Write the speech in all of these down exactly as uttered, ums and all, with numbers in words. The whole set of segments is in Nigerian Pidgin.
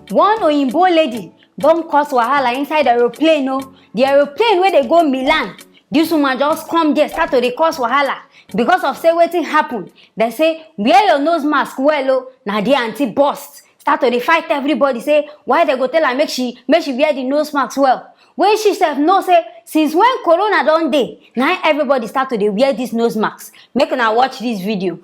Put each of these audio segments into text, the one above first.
One oyinbo lady don cause wahala inside aeroplane o. The aeroplane wey dey go Milan, this woman just come there start to dey cause wahala because of say wetin happen. Dem say, "Wear your nose mask well o." Na the aunty burst, start to dey fight everybody, say why dem go tell her make she make she wear the nose mask well, wey she sef know say since when corona don dey, na im everybody start to dey wear this nose mask. Make una watch this video.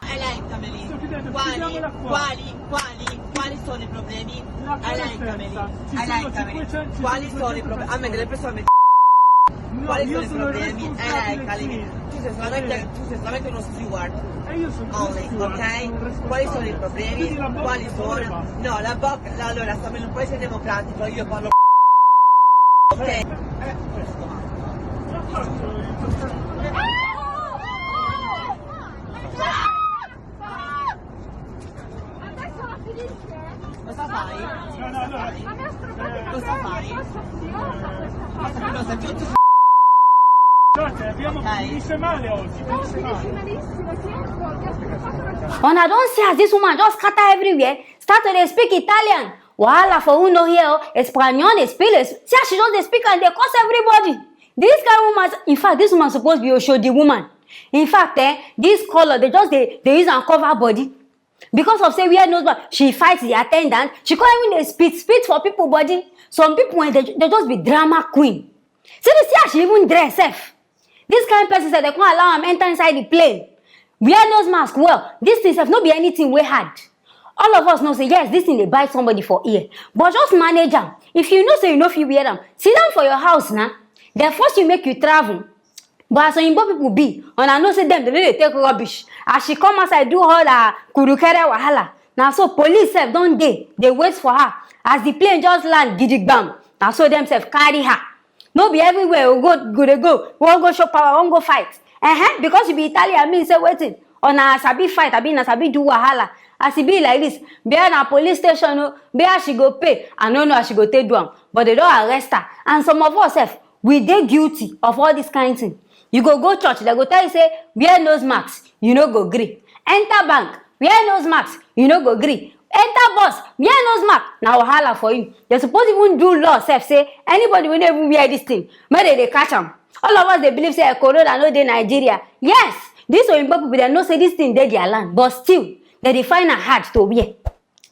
I like Camille. Quali, quali, quali, quali sono i problemi? I like Camille. I like Camille. Quali sono i problemi? A me delle persone. Quali sono i problemi? I like Camille. Tu sei solamente, tu sei solamente uno steward. Only, ok? Quali sono i problemi? Quali sono? No, la bocca, allora, sto bene un paese democratico, io parlo. Ok. Cosa fai? Cosa fai? Cosa fai? Cosa fai? Cosa fai? Guarda, abbiamo, finisce male oggi, finisce male. Una don see as this woman just scatter everywhere, start to dey speak Italian. Wahala for who no hear o. Español dey spill, see as she just dey speak and dey curse everybody. This kind woman, in fact, this woman suppose be Oshodi woman. In fact, eh, this color, they just dey dey use am cover body. Because of say wear nose mask, she fight the attendant, she come even dey spit spit for people body. Some people, eh, they, they just be drama queen. See the see as she even dress sef. This kind person sef, they come allow am enter inside the plane. Wear nose mask well. This thing sef no be anything wey hard. All of us know say yes, this thing dey bite somebody for ear, but just manage am. If you know say you no fit wear am, sit down for your house na. Dem force you make you travel. But as oyinbo people be, una know say dem dey no dey take rubbish. As she come outside do all her kurukere wahala, na so police sef don dey dey wait for her. As the plane just land gidigbam, na so dem sef carry her. No be everywhere we go go dey go, we wan go show power, we wan go fight. Ehen, because you be Italian mean say wetin? Una sabi fight, abi una sabi do wahala? As e be like this, bia na police station o, bia she go pay, I no know as she go take do am, but they don arrest her. And some of us sef, we dey guilty of all this kind thing. You go go church, dem go tell you say wear nose mask, you no go gree. Enter bank, wear nose mask, you no go gree. Enter bus, wear nose mask, na wahala for you. Dem suppose even do law sef say anybody wey no even wear this thing, make dem dey catch am. All of us dey believe say, eh, corona no dey Nigeria. Yes, this oyinbo people dem know say this thing dey their land, but still dem dey find am hard to wear.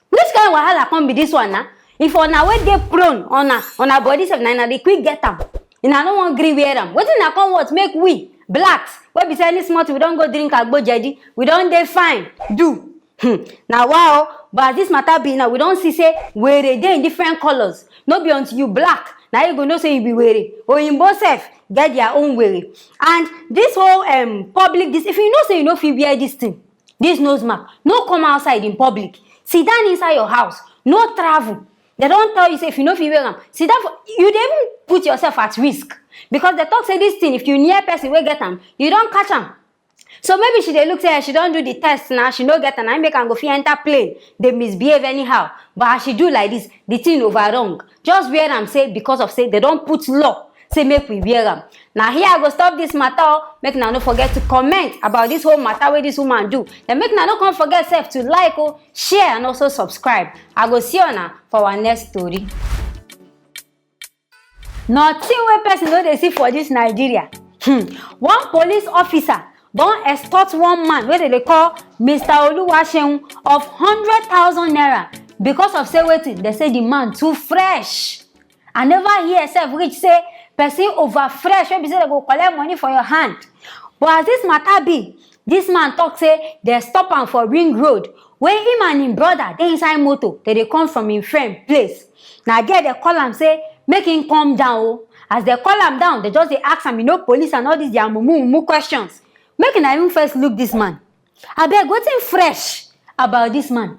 Which kind wahala come be this one na? If una wey dey prone, una una body sef na una dey quick get am. Una no wan gree wear am. Wetin una come want make we blacks wey be say any small thing we don go drink agbo jedi, we don dey fine do? Hmm. Na wa o, but as this matter be now, we don see say were dey in different colours. No be until you black na you go know say you be were. Oyinbo sef get their own were. And this whole um, public, this, if you know say you no fit wear this thing, this nose mask, no come outside in public. Sit down inside your house, no travel. Dem don tell you say if you no fit wear am, sit down for, you dey even put yourself at risk, because dem talk say this thing, if you near person wey get am, you don catch am. So maybe she dey look say, eh, she don do the test now, she no get am, na im make am go fit enter plane dey misbehave anyhow. But as she do like this, the thing over wrong. Just wear am say because of say dem don put law say make we wear am. Na here I go stop this matter o. Make una no forget to comment about this whole matter wey this woman do. Then make una no come forget sef to like o, share and also subscribe. I go see una for our next story. Nothing wey person no dey see for this Nigeria. Hmm. One police officer don extort one man wey dem dey call Mister Oluwaseun of hundred thousand naira because of say wetin? Dem say the man too fresh. I never hear sef reach say person over fresh wey be say dem go collect money for your hand. But as this matter be, this man talk say dem stop am for Ring Road, wey him and him brother dey inside motor, dem dey come from him friend place. Na there dem call am say make him come down o. As dem call am down, dem just dey ask am, you know, police and all these their mumu mumu questions. Make una even first look this man. Abeg, wetin fresh about this man?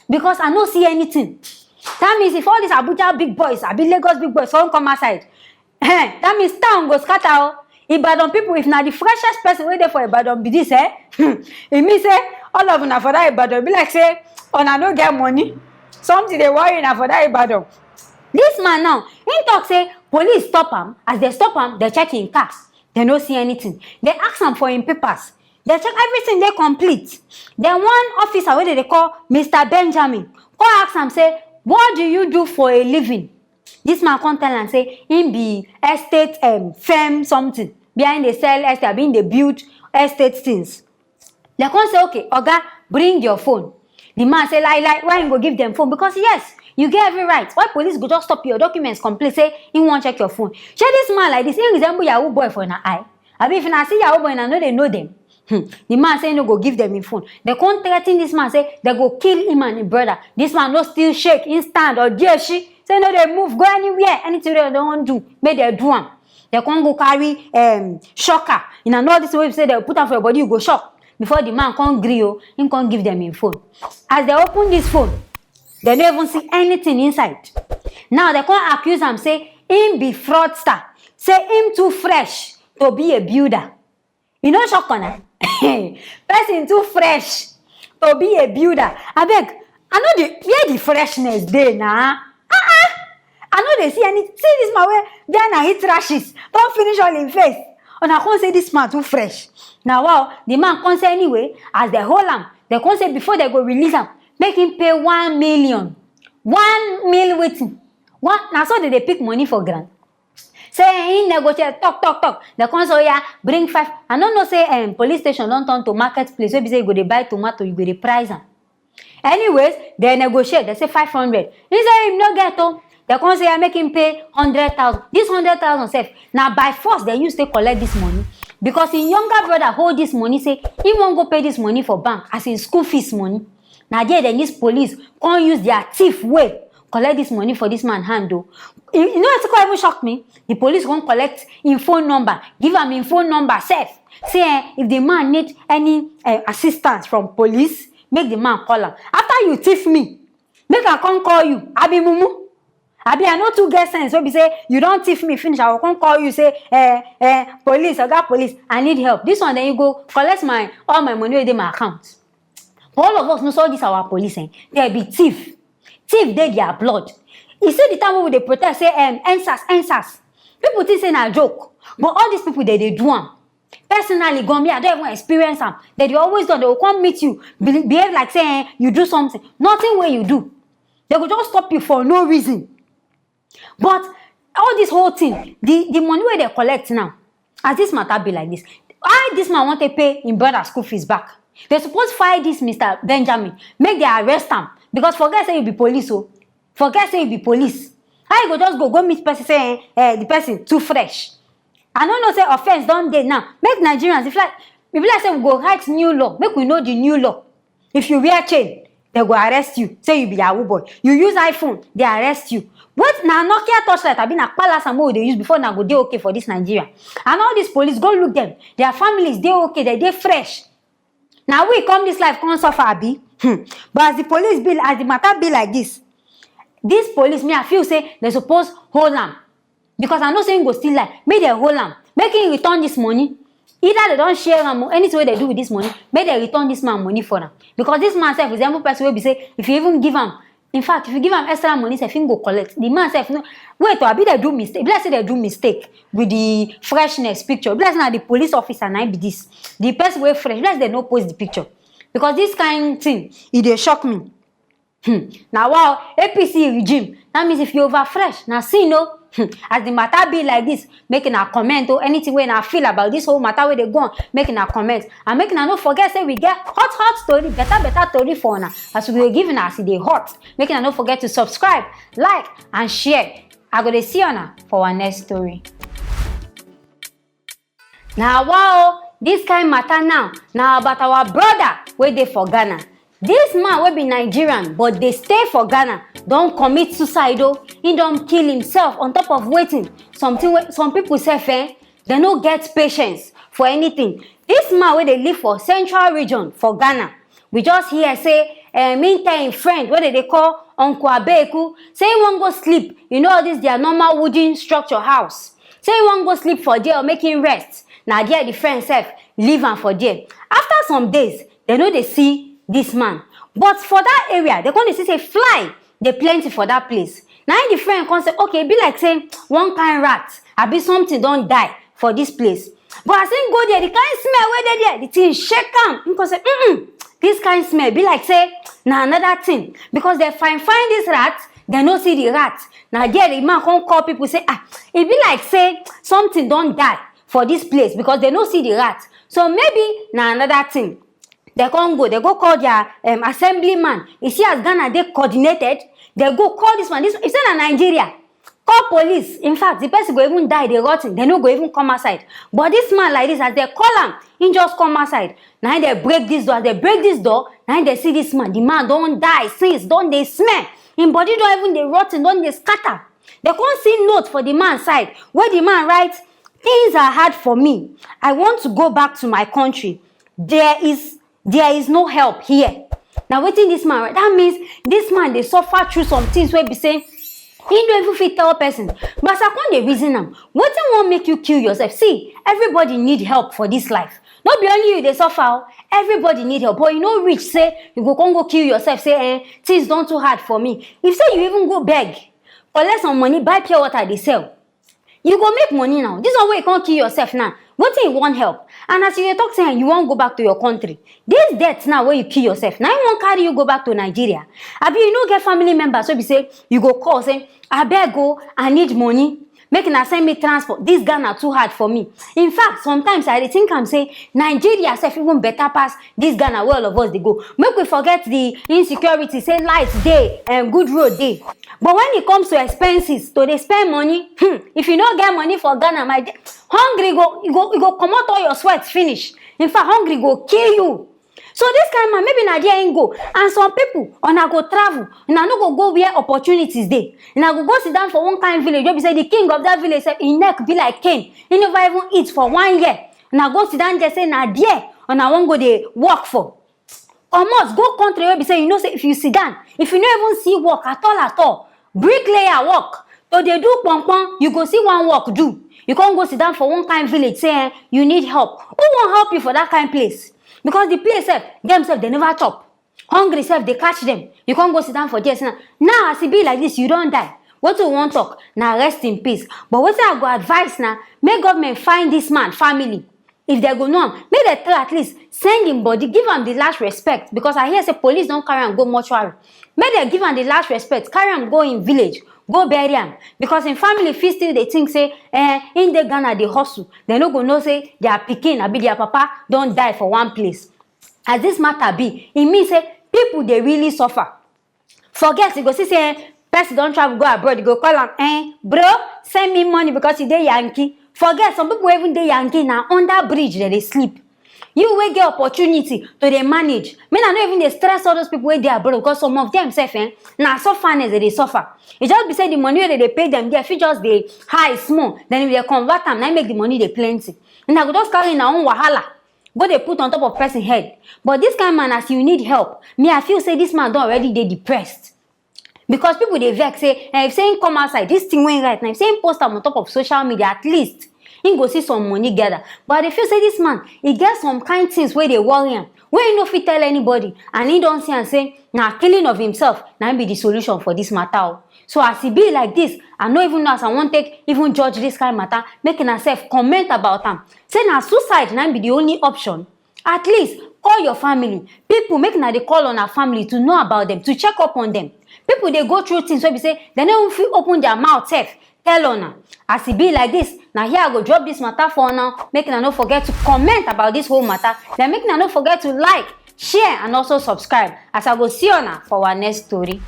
Because I no see anything. That means if all these Abuja big boys, abi Lagos big boys, come come outside, eh, that means town go scatter o. Ibadan people, if na the freshest person wey dey for Ibadan be this, eh, e mean say all of una for that Ibadan be like say una no get money. Something dey worry una for that Ibadan. This man now, he talk say police stop am. As dem stop am, dem check him cars, dem no see anything. Dem ask am for him papers. Dem check everything dey complete. Then one officer wey dem dey call Mister Benjamin come ask am say, "What do you do for a living?" This man come tell am say him be estate, um, firm something, behind dey sell estate, abi him dey build estate things. Dem come say, "Okay, oga, bring your phone." The man say, "Lie, lie, why him go give dem phone? Because yes, you get every right. Why police go just stop your documents, complain say him wan check your phone?" Shey this man like this, him resemble Yahoo boy for una eye? Abi if una see Yahoo boy, una no dey know dem? Hmm. The man say he no go give dem him phone. Dem come threaten this man say dem go kill him and him brother. This man no still shake, him stand or dare she say no dey move, go anywhere. Anything wey dem wan do, make dem do am. Dem come go carry, um, shocker. Una know this way say dem put am for your body, you go shock. Before the man come gree o, him come give dem him phone. As dem open this phone, dem no even see anything inside. Now dem come accuse am say him be fraudster, say him too fresh to be a builder. You no shock una? Person too fresh to be a builder. Abeg, I no dey, where the freshness dey na? Ah ah! I no dey see any. See this man wey behind na heat rashes don finish all him face. Una come say this man too fresh. Na wow, the man come say anyway, as dem hold am, dem come say before dem go release am, make him pay one million. One mil wetin? One, na so dem dey pick money for ground? Say him negotiate, talk, talk, talk. Dem come say, "Oya, bring five." I no know say, um, police station don turn to market place wey be say you go dey buy tomato, you go dey price am. Anyways, dem negotiate, dem say five hundred. He say him no get o. Dem come say, "Yeah, make him pay hundred thousand." This hundred thousand sef, na by force dem use take collect this money. Because him younger brother hold this money, say he wan go pay this money for bank as him school fees money. Na there dem, this police come use their thief way collect this money for this man hand o. You, you know wetin come even shock me? The police come collect him phone number, give am him phone number sef. Say, eh, if the man need any, eh, assistance from police, make the man call am. After you thief me, make I come call you? I be mumu? Abi I no too get sense wey be say you don thief me finish, I go come call you say, eh, eh, police, oga police, I need help. This one, then you go collect my, all my money wey dey my account. But all of us know say all this our police, eh, dem be thief. Thief dey their blood. You see the time wey we dey protest say, um, EndSARS, EndSARS. People think say na joke, but all these people, dem dey do am. Personally, gan, me, I don even experience am. Dem dey always do am. Dem go come meet you, be-, behave like say, eh, you do something. Nothing wey you do. Dem go just stop you for no reason. But all this whole thing, the, the money wey dem collect now, as this matter be like this, why this man wan take pay him brother school fees back? Dem suppose fire this Mister Benjamin, make dem arrest am, because forget say you be police o, forget say you be police. How you go just go, go meet person say, eh, eh, the person too fresh? I no know say offence don dey now. Make Nigerians, if like, e be like say we go write new law, make we know the new law. If you wear chain, dem go arrest you, say you be Yahoo boy. You use iPhone, dem arrest you. What, na Nokia torchlight, abi na palasa mo dey use before una go dey okay for this Nigeria? And all these police, go look dem. Their families dey okay, dem dey fresh. Na we come this life come suffer, abi? Hmm. But as the police be, as the matter be like this, this police, me, I feel say dem suppose hold am. Because I know say him go still lie. Make dem hold am. Make him return this money. Either dem don share am o, anything wey dem do with this money, make dem return this man money for am. Because this man sef resemble person wey be say if you even give am, in fact, if you give am extra money sef, him go collect. The man sef no, wait o, abi dem do mistake? E be like say dem do mistake with the freshness picture. E be like say na the police officer na him be this. The person wey fresh, e be like say dem no post the picture. Because this kind thing, e dey shock me. Hmm. Na wow, A P C regime. That means if you over fresh, na sin o. Hmm. As the matter be like this, make una comment o. Anything wey una feel about this whole matter wey dey go on, make una comment. And make una no forget say we get hot, hot story, better, better story for una. As we go give una as e dey hot. Make una no forget to subscribe, like, and share. I go dey see una for our next story. Na wow, this kind matter now, na about our brother wey dey for Ghana. This man wey be Nigerian but dey stay for Ghana don commit suicide o. He don kill himself on top of wetin? Something wey some people sef, eh, dem no get patience for anything. This man wey dey live for Central Region for Ghana, we just hear say, eh, him tell him friend wey dem dey call Uncle Abeku, say he wan go sleep. You know all this their normal wooden structure house. Say he wan go sleep for there or make him rest. Na there the friend sef leave am for there. After some days, dem no dey see this man. But for that area, dem come dey see say fly dey plenty for that place. Na him the friend come say, "Okay, e be like say one kind rat, abi something don die for this place." But as him go there, the kind smell wey dey there, the thing shake am. Him come say, "Mm-mm, this kind smell be like say Na another thing, because dem fine fine this rat, dem no see the rat. Na there the man come call people say, ah, e be like say something don die for this place, because dem no see the rat. So maybe na another thing. Dem come go, dem go call their um, assemblyman. You see as Ghana dey coordinated, dem go call this one. This, if say na Nigeria, call police. In fact, the person go even die, dey rotten, dem no go even come outside. But this man like this, as dem call am, he just come outside. Na him dem break this door. As dem break this door, na him dem see this man. The man don die since, don dey smell. Him body don even dey rotten, don dey scatter. Dem come see note for the man side, wey the man write, "Things are hard for me. I want to go back to my country. There is there is no help here." Na wetin this man write. That means this man dey suffer through some things wey be say he no even fit tell person. But as I come dey reason am, wetin wan make you kill yourself? See, everybody need help for this life. No be only you dey suffer o. Everybody need help, but you no reach say you go come go kill yourself, say, eh, things don too hard for me. If say you even go beg, collect some money, buy pure water, dey sell, you go make money now. This one wey you come kill yourself now, wetin you wan help? And as you dey talk say, eh, you wan go back to your country, this debt now wey you kill yourself, na him wan carry you go back to Nigeria? Abi you no get family members wey be say you go call say, "Abeg o, I need money, make una send me transport, this Ghana too hard for me." In fact, sometimes I dey think am say Nigeria sef even better pass this Ghana wey all of us dey go. Make we forget the insecurity, say light dey and good road dey. But when it comes to expenses, to dey spend money, hmm, if you no get money for Ghana, my dear, hungry go, e go, e go comot all your sweat finish. In fact, hungry go kill you. So this kind man, maybe na there him go. And some people, una go travel, una no go go where opportunities dey. Una go go sit down for one kind village wey be say the king of that village sef, him neck be like cane. He never even eat for one year. Una go sit down there, say na there una wan go dey work for. Comot go country wey be say you know say if you sit down, if you no even see work at all at all, bricklayer work, to dey do pom pom, you go see one work do. You come go sit down for one kind village, say, eh, you need help. Who wan help you for that kind place? Because the place sef, dem sef, dem never chop. Hungry sef dey catch dem. You come go sit down for there, say, now, now as e be like this, you don die. Wetin we wan talk? Na rest in peace. But wetin I go advise na, make government find this man family. If dem go know am, make dem try at least send him body, give am the last respect, because I hear say police don carry am go mortuary. Make dem give am the last respect, carry am go him village, go bury am, because him family fit still dey think say, eh, him dey Ghana dey hustle. Dem no go know say their pikin, abi their papa, don die for one place. As this matter be, e mean say people dey really suffer. Forget, you go see say, eh, person don travel go abroad, you go call am, eh, bro, send me money because you dey Yankee. Forget, some people wey even dey Yankee, na under bridge dem dey sleep. You wey get opportunity to dey manage, make una no even dey stress all those people wey dey abroad, because some of them sef, eh, na sufferness dem dey suffer. E just be say the money wey dem dey pay them there fit just dey high small, then if dem convert am, na im make the money dey plenty. Una go just carry una own wahala go dey put on top of person head. But this kind man, as you need help, me, I feel say this man don already dey depressed. Because people dey vex say, eh, if say him come outside, this thing wey him write now, if say him post am on top of social media, at least him go see some money gather. But I dey feel say this man, e get some kind things wey dey worry am, wey he no fit tell anybody, and he don see am say na killing of himself na im be the solution for this matter o. So as e be like this, I no even know as I wan take even judge this kind matter. Make una sef comment about am. Say na suicide na im be the only option. At least call your family. People, make una dey call on our family to know about them, to check up on them. People dey go through things wey be say dem no even fit open their mouth sef tell una. As e be like this, na here I go drop this matter for una. Make una no forget to comment about this whole matter. Then make una no forget to like, share, and also subscribe. As I go see una for our next story.